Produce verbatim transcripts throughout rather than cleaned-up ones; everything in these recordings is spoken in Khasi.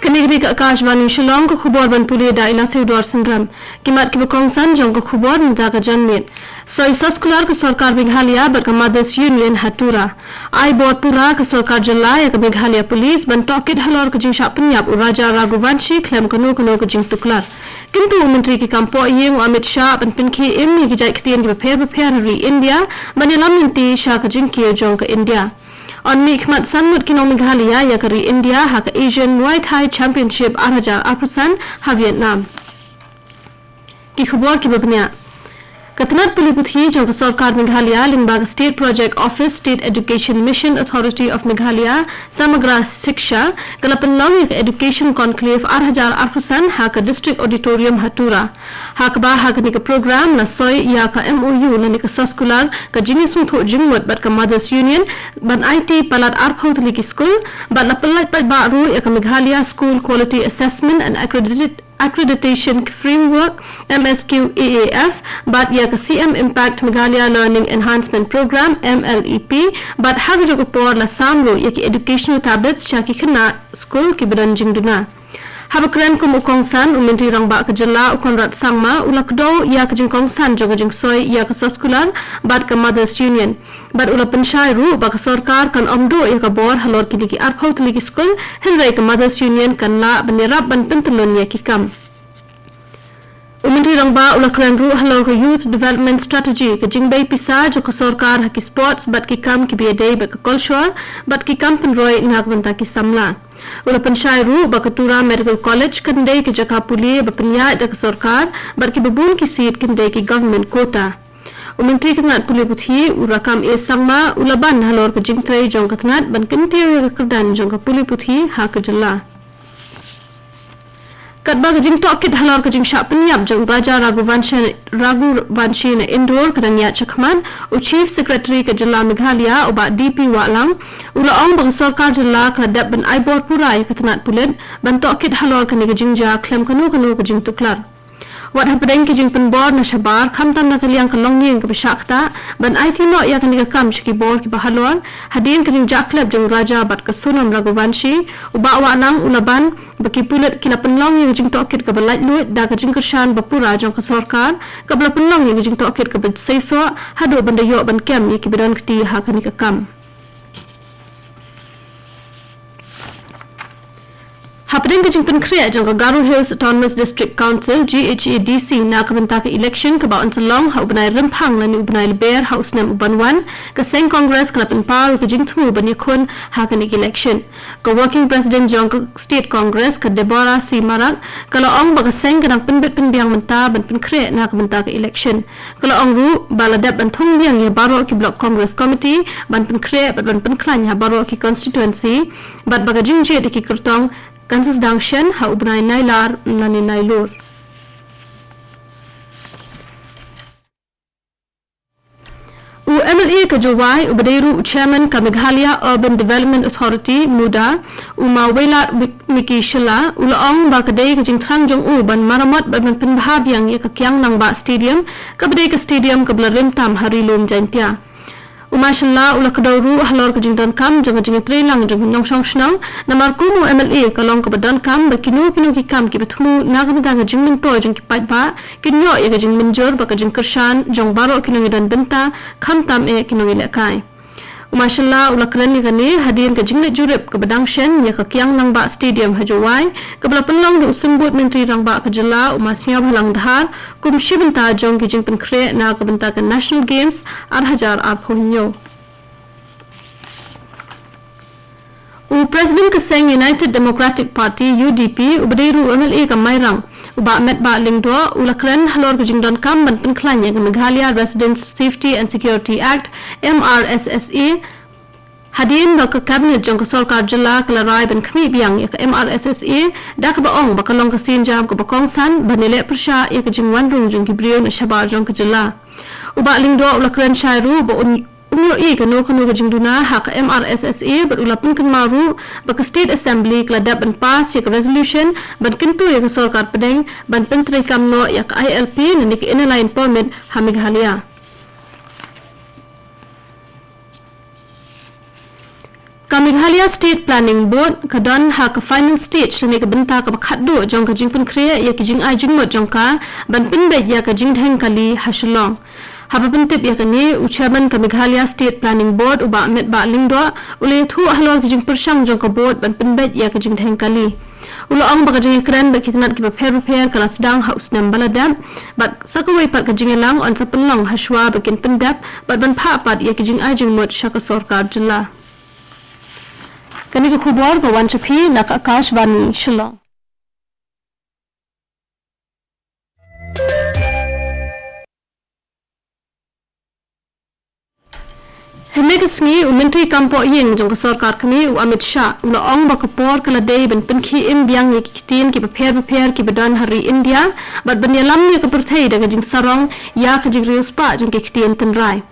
Kane ka dei ka Akashvani Shillong, ka khubor ban pule da i Lasewdor Synrem. Ki mat kiba kongsan jong ka khubor mynta ka janmiet. Soi soskular ka sorkar Meghalaya bad ka Mothers Union ha Tura. Ai bor pura ka sorkar jylla ïa ka Meghalaya Police ban tohkit halor ka jingshah pynïap u Raja Raghuvanshi khlem kano kano ka jingtuklar. Kyntu u Myntri ki kam pohïing u Amit Shah ban pynkhie im ïa ki jait ktien kiba pher bapher ha ri India ban ïalam lynti sha ka jingkiew jong ka India. Yn mihkhmat san ngut ki nong Meghalaya ïa ka ri India ha ka Asian Muay Thai Championship ar hajar arphew san ha Vietnam. Ki khubor kiba bniah. Ka tnat pule puthi jong ka sorkar Meghalaya lyngba ka State Project Office, State Education Mission Authority of Meghalaya, Samagra Shiksha, ka la pynlong ïa ka Education Conclave ar hajar arphew san ha ka District Auditorium ha Tura. Ha kaba ha kane ka program la soi ïa ka M O U lane ka soskular ka jingïasngewthuh jingmut bad ka Mothers Union ban aiti palat arphew tylli ki skul bad la pynlait paidbah ruh ïa ka Meghalaya School Quality Assessment and Accredited Accreditation Framework, M S Q A A F, bad ïa ka C M Impact Meghalaya Learning Enhancement Program, M L E P, bad ha kajuh ka por la sam ruh ïa ki educational tablets sha ki khynnah skul kiba don jingduna. Haba kren kum u kongsan, u Myntri Rangbah ka jylla u Conrad Sangma u la kdew ïa ka jingkongsan jong ka jingsoi ïa ka soskular bad ka Mothers Union. Bad u la pynshai ruh ba ka sorkar kan ym duh ïa ka bor halor kine ki arphew tylli ki skul, hynrei ka Mothers Union kan lah ban ïarap ban pyntyllun ïa ki kam. U Myntri Rangbah u la kren ruh halor ka Youth Development Strategy, ka jingbei pisa jong ka sorkar ha ki sports bad ki kam kiba ïadei bad ka kolshor bad ki kam pynroi na ka bynta ki samla. U la pynshai ruh ba ka Tura Medical College kan dei ka jaka pule ba pynïaid da ka sorkar bad kiba bun ki seat kin dei ki government quota. U Myntri ka tnat pule puthi u Rakkam A Sangma u la ban halor ka jingtrei jong ka tnat ban kyntiew ïa ka kyrdan jong ka pule puthi ha ka jylla. Katba ka jingtohkit halor ka jingshah pynïap jong Raja Raghuvanshi, Raghuvanshi na Indore ka dang ïaid shakhmat, u Chief Secretary ka jylla Meghalaya u Bah D P Wahlang u la ong ba ka sorkar jylla ka la dep ban ai bor pura ïa ka tnat pulit ban tohkit halor kane ka jingjia khlem kano kano ka jingtuklar. Wat hapdeng ki jingpynbor na shabar, khamtam na ka liang ka longïing kaba shah ktah ban aiti noh ïa kane ka kam sha ki bor kiba halor, hadien ka jingjahklep jong u Raja bad ka Sonam Raghuvanshi, u Bah Wahlang u la ban ba ki pulit ki la pynlong ïa ka jingtohkit kaba laitluid da ka jingkyrshan ba pura jong ka sorkar, kaba la pynlong ïa ka jingtohkit kaba seisoh haduh ban da ïoh ban kem ïa kiba don kti ha kane ka kam. Hapdeng ka jingpynkhreh jong ka Garo Hills Autonomous District Council, G H A D C, na ka bynta ka election kaba yn sa long ha u bnai Rymphang lane u bnai Lber ha u snem uban wan, ka seng Congress ka la pynpaw ïa ka jingthmu ban ïakhun ha kane ka election. Ka Working President jong ka State Congress, ka Deborah C Marak, ka la ong ba ka seng ka dang pynbit pynbiang mynta ban pynkhreh na ka bynta ka election. Ka la ong ruh ba la dep ban thung biang ïa baroh ki Block Congress Committee ban pynkhreh bad ban pynkhlaiñ ha baroh ki constituency bad ba ka jingjied ïa ki kyrtong kan sa sdang shen ha u bnai Nailar lane Nailur. U M L A ka Jowai uba dei ruh u Chairman ka Meghalaya Urban Development Authority, MUDA, u Ma Wailadmiki, Miki Shylla, u la ong ba ka dei ka jingthrang jong u ban maramot bad ban pynbha biang ïa ka Kiang Nangbah Stadium, kaba dei ka stadium kaba la rim tam ha Ri Lum Jaintia. U Ma Shylla u la kdew ruh halor ka jingdonkam jong ka jingïatreilang jong ki nongshong shnong, namar kum u M L A ka long kaba donkam ba kino kino ki kam kiba thmu na ka bynta ka jingmyntoi jong ki paidbah kin ïoh ïa ka jingmynjur bad ka jingkyrshan jong baroh ki nongïadon bynta, khamtam eh ki nongïalehkai. U Ma Shylla u la kren ïa kane hadien ka jingleit jurip kaba dang shen ïa ka Kiang Nangbah Stadium ha Jowai, kaba la pynlong da u Symbud Myntri Rangbah ka jylla u Ma Sniawbhalang Dhar, kum shi bynta jong ki jingpynkhreh na ka bynta ka National Games ar hajar arphew hynñiew. U President ka seng United Democratic Party, U D P, uba dei ruh u M L A ka Mairang, u Bah Metbah Lyngdoh, u la kren halor ka jingdonkam ban pynkhlaiñ ïa ka Meghalaya Residents Safety and Security Act, M R S S A, hadien ba ka Cabinet jong ka sorkar jylla ka la rai ban khmih biang ïa ka M R S S A, da kaba ong ba ka long ka sienjam kaba kongsan ban ïaleh pyrshah ïa ka jingwan rung jong ki briew na shabar jong ka jylla. U Bah Lyngdoh u la kren shai ruh ba un, um ïohi kano kano ka jingduna ha ka M R S S A bad u la pynkynmaw ruh ba ka State Assembly ka la dep ban pass ïa ka resolution ban kyntu ïa ka sorkar pdeng ban pyntreikam noh ïa ka I L P lane ka Inner Line Permit ha Meghalaya. Ka Meghalaya State Planning Board ka don ha ka final stage lane ka bynta kaba khatduh jong ka jingpynkhreh ïa ki jingai jingmut jong ka ban pynbeit ïa ka jingdheng kali ha Shillong. Haba pyntip ïa kane, u Chairman ka Meghalaya State Planning Board, u Bah Metbah Lyngdoh, u la ïathuh halor ka jingpyrshang jong ka board ban pynbeit ïa ka jingdheng kali. U la ong ba ka jingïakren bad ki tnat kiba pher bapher ka la sdang ha u snem ba la dep, bad sa kawei pat ka jingïalang yn sa pynlong hashwa ba kin pyndep bad ban phah pat ïa ki jingai jingmut sha ka sorkar jylla. Kane ka khubor ka wan sha phi na ka Akashvani Shillong. Hynne ka sngi, u Myntri Kam Pohïing jong ka Sorkar Kmie, u Amit Shah, u la ong ba ka por ka la dei ban pynkhie im biang ïa ki ktien kiba pher bapher kiba don ha ri India bad ban ïalam ïa ka pyrthei da ka jingsarong ïa ka jingriewspah jong ki ktien tynrai.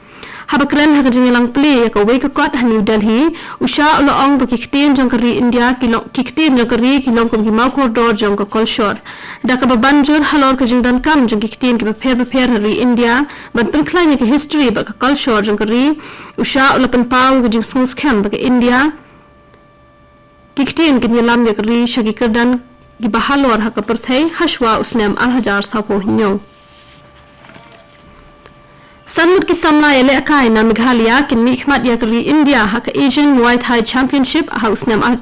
Haba kren ha ka jingïalang plie ïa kawei ka kot ha New Delhi, u Shah u la ong ba ki ktien jong ka ri India ki long, ki ktien jong ka ri ki long kum ki mawkordor jong ka kolshor. Da kaba ban jur halor ka jingdonkam jong ki ktien kiba pher bapher ha ri India ban pynkhlaiñ ïa ka history bad ka kolshor jong ka ri, u Shah u la pynpaw ïa ka jingsngewskhem ba ka India ki ktien kin ïalam ïa ka ri sha ki kyrdan kiba halor ha ka pyrthei hashwa u snem ar hajar sawphew hynñiew. San ngut ki samla ïalehkai na Meghalaya kin mihkhmat ïa ka ri India ha ka Asian Muay Thai Championship ha u snem ar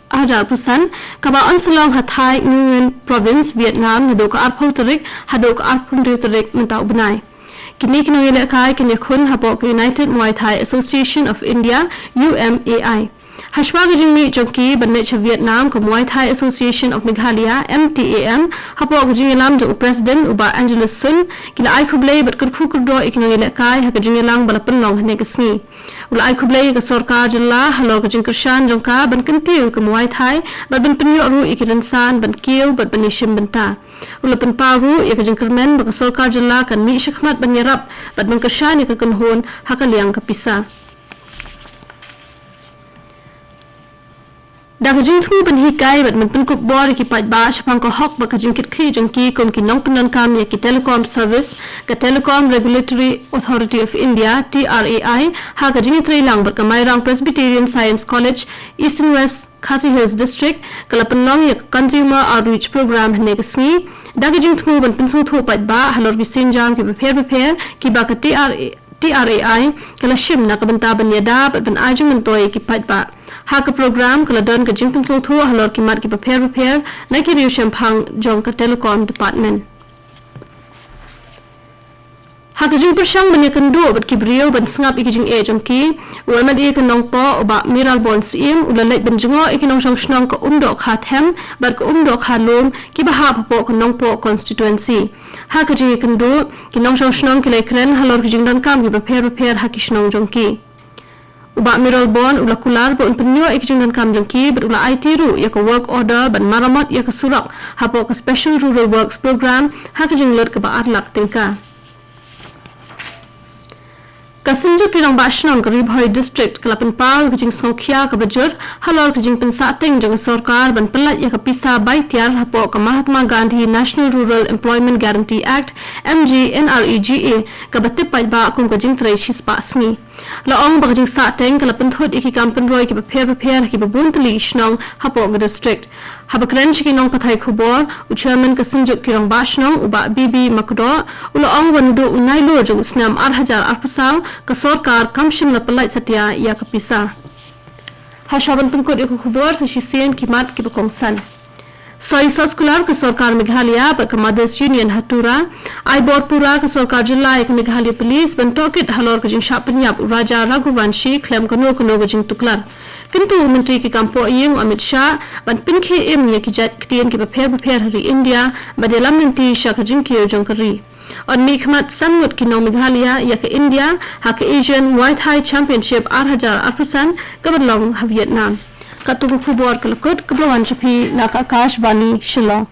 hajar arphew san, kaba yn sa long ha Thai Nguyen Province, Vietnam, naduh ka arphew tarik haduh ka arphew hynriew tarik mynta u bnai. Kine ki nongïalehkai kin ïakhun hapoh ka United Muay Thai Association of India, U M A I. Hashwa ka jingmih jong ki ban leit sha Vietnam, ka Muay Thai Association of Meghalaya, M T A M, hapoh ka jingïalam jong u President, u Bah Angelus Sun, ki la ai khublei bad kyrkhu kyrdoh ïa ki nongïalehkai ha ka jingïalang ba la pynlong hynne ka sngi. U la ai khublei ïa ka sorkar jylla halor ka jingkyrshan jong ka ban kyntiew ïa ka Muay Thai bad ban pynïoh ruh ïa ki rynsan ban kiew bad ban ïashim bynta. U la pynpaw ruh ïa ka jingkyrmen ba ka sorkar jylla kan mih shakhmat ban ïarap bad ban kyrshan ïa ka kynhun ha ka liang ka pisa. Da ka jingthmu ban hikai bad ban pynkup bor ïa ki paidbah shaphang ka hok bad ka jingkitkhlieh jong ki kum ki nongpyndonkam ïa ki telecom service, ka Telecom Regulatory Authority of India, T R A I, ha ka jingïatreilang bad ka Mairang Presbyterian Science College, Eastern West Khasi Hills District, ka la pynlong ïa ka Consumer Outreach Program hynne ka sngi, da ka jingthmu ban pynsngewthuh paidbah halor ki sienjam kiba pher bapher kiba ka T R A T R A I ka la shim na ka bynta ban ïada bad ban ai jingmyntoi ïa ki paidbah. Ha ka program ka la don ka jingpynsngewthuh halor ki mat kiba pher bapher na ki riew shemphang jong ka Telecom Department. Ha ka jingpyrshang ban ïakynduh bad ki briew ban sngap ïa ki jingeh jong ki, u M L A ka Nongpoh, u Bah Mayralborn Syiem, u la leit ban jngoh ïa ki nongshong shnong ka Umdohkha Them bad ka Umdohkha Lum kiba hap hapoh ka Nongpoh Constituency. Ha ka jingïakynduh, ki nongshong shnong ki la ïakren halor ki jingdonkam kiba pher bapher ha ki shnong jong ki. U Bah Mayralborn u la kular ba un pynïoh ïa ki jingdonkam jong ki bad u la aiti ruh ïa ka work order ban maramot ïa ka surok hapoh ka Special Rural Works Program ha ka jinglut kaba ar lak tyngka. Ka Synjuk ki Rangbah Shnong ka Ri Bhoi District ka la pynpaw ïa ka jingsngewkhia kaba jur halor ka jingpynsahteng jong ka sorkar ban pyllait ïa ka pisa bai tiar hapoh ka Mahatma Gandhi National Rural Employment Guarantee Act, M G N R E G A, kaba tip paidbah kum ka jingtrei shispah sngi. La ong ba ka jingsahteng ka la pynthut ïa ki kam pynroi kiba pher bapher ha kiba bun tylli ki shnong hapoh ka district. Haba kren sha ki nongpathai khubor, u Chairman ka Synjuk ki Rangbah Shnong, u Bah B B Makdoh, u la ong ba naduh u Nailur jong u snem ar hajar arphew saw, ka sorkar kam shym la pyllait satia ïa ka pisa. Hashwa ban pynkut ïa ka khubor, sa shisien ki mat kiba kongsan. Soi soskular ka sorkar Meghalaya bad ka Mothers Union ha Tura, ai bor pura ka sorkar jylla ïa ka Meghalaya Police ban tohkit halor ka jingshah pynïap u Raja Raghuvanshi khlem kano kano ka jingtuklar. Kyntu u Myntri ki kam pohïing u Amit Shah ban pynkhie im ïa ki jait ktien kiba pher bapher ha ri India ban ïalam lynti sha ka jingkiew jong ka ri. Yn mihkhmat san ngut ki nong Meghalaya ïa ka India ha ka Asian Muay Thai Championship ar hajar arphew san kaba long ha Vietnam. Katto ka khubor ka la kut, kaba la wan sha phi na ka Akashvani Shillong.